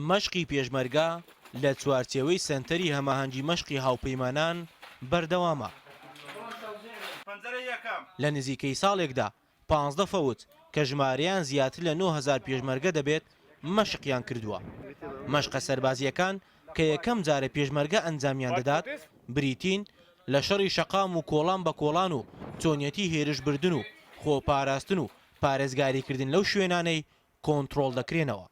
مەشقی پێشمەرگە لە چوارچێوەی سەنتەری هەماهەنگی مەشقی هاوپەیمانان بەردەوامە. لە نزیکەی ساڵێکدا 15 فەوج کە ژمارەیان زیاتر لە 9000 پێشمەرگە دەبێت مەشقیان کردووە. مەشقە سەربازییەکان کە یەکەم جارە پێشمەرگە ئەنجامیان دەدات بریتین لە شەڕی شەقام و کۆڵان بە کۆڵان و چۆنیەتی هێرشبردن و خۆپاراستن و پارێزگاریکردن لەو شوێنانەی کۆنتڕۆڵ دەکرێنەوە.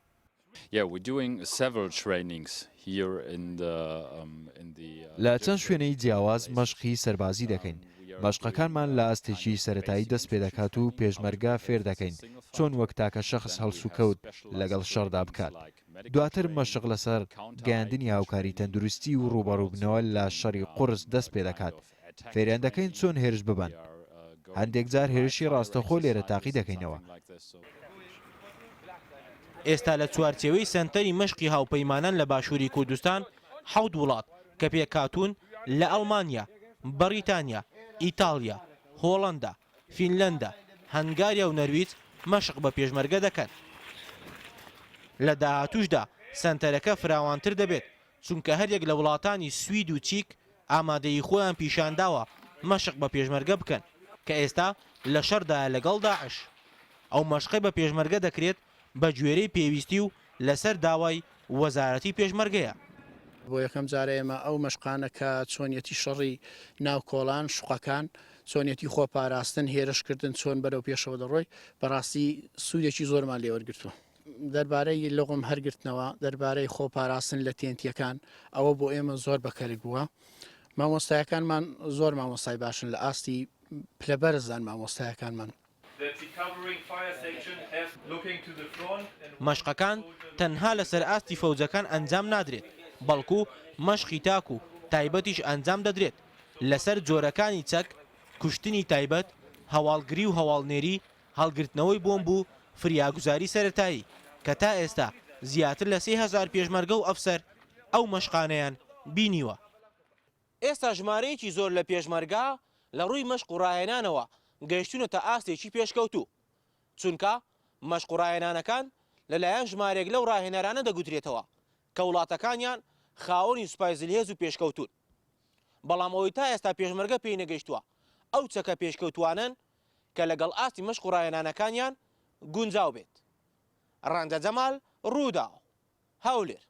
لە چەند شوێنەی جیاواز مەشقی سەربازی دەکەین، مەشقەکانمان لە ئاستێکی سەرەتایی دەست پێدەکات و پێشمەرگە فێر دەکەین چۆن وەک تاکە شەخس هەڵسوکەوت لەگەڵ شەڕدا بکات، دواتر مەشق لەسەر گەیاندنی هاوکاری تەندروستی و ڕووبەڕووبنەوە لە شەڕی قورس دەست پێدەکات، فێریان دەکەین چۆن هێرش ببەن. هەندێک جار هێرشی ڕاستەوخۆ لێرە تاقی دەکەینەوە. ئێستا لە چوارچێوەی سەنتەری مەشقی هاوپەیمانان لە باشووری کوردستان حەوت وڵات کە پێکهاتوون لە ئەڵمانیا، بەڕیتانیا، ئیتاڵیا، هۆڵەندا، فینلەندا، هەنگاریا و نەرویج مەشق بە پێشمەرگە دەکەن. لە داهاتووشدا سەنتەرەکە فراوانتر دەبێت، چونکە هەریەک لە وڵاتانی سوید و چیک ئامادەیی خۆیان پیشانداوە مەشق بە پێشمەرگە بکەن، کە ئێستا لە شەڕدایە لەگەڵ داعش. ئەو مەشقەی بە پێشمەرگە دەکرێت بەگوێرەی پێویستی و لەسەر داوای وەزارەتی پێشمەرگەیە. بۆ یەکەم جارە ئێمە ئەو مەشقانە کە چۆنیەتی شەڕی ناو کۆڵان، شوقەکان، چۆنیەتی خۆپاراستن، هێرشکردن چۆن بەرەو پێشەوە دەڕۆی، بەڕاستی سوودێکی زۆرمان لێ وەرگرتووە. دەربارەی لوغم هەرگرتنەوە، دەربارەی خۆپاراستن لە تێنتیەکان، ئەوە بۆ ئێمە زۆر بەکەلک بووە. مامۆستایەکانمان زۆر مامۆستای باشن، لە ئاستی پلە بەرزدان مامۆستایەکانمان. مەشقەکان تەنها لەسەر ئاستی فەوجەکان ئەنجام نادرێت، بەڵکو مەشقی تاک و تایبەتیش ئەنجام دەدرێت لەسەر جۆرەکانی چەک، کوشتنی تایبەت، هەواڵگری و هەواڵنێری، هەڵگرتنەوەی بۆمب و فریاگوزاری سەرەتایی، کە تا ئێستا زیاتر لە 3000 پێشمەرگە و ئەفسەر ئەو مەشقانەیان بینیوە. ئێستا ژمارەیەکی زۆر لە پێشمەرگە لە ڕووی مەشق و ڕاهێنانەوە گەیشتوونەتە ئاستێکی پێشکەوتوو، چونکە مەشق و ڕاهێنانەکان لەلایەن ژمارەیەک لەو ڕاهێنەرانە دەگوترێتەوە کە وڵاتەکانیان خاوەنی سوپای زلهێز و پێشکەوتوون. بەڵام ئەوەی تا ئێستا پێشمەرگە پێی نەگەیشتووە ئەو چەکە پێشکەوتووانەن کە لەگەڵ ئاستی مەشق و ڕاهێنانەکانیان گونجاو بێت. ڕەنجە جەمال، ڕووداو، هەولێر.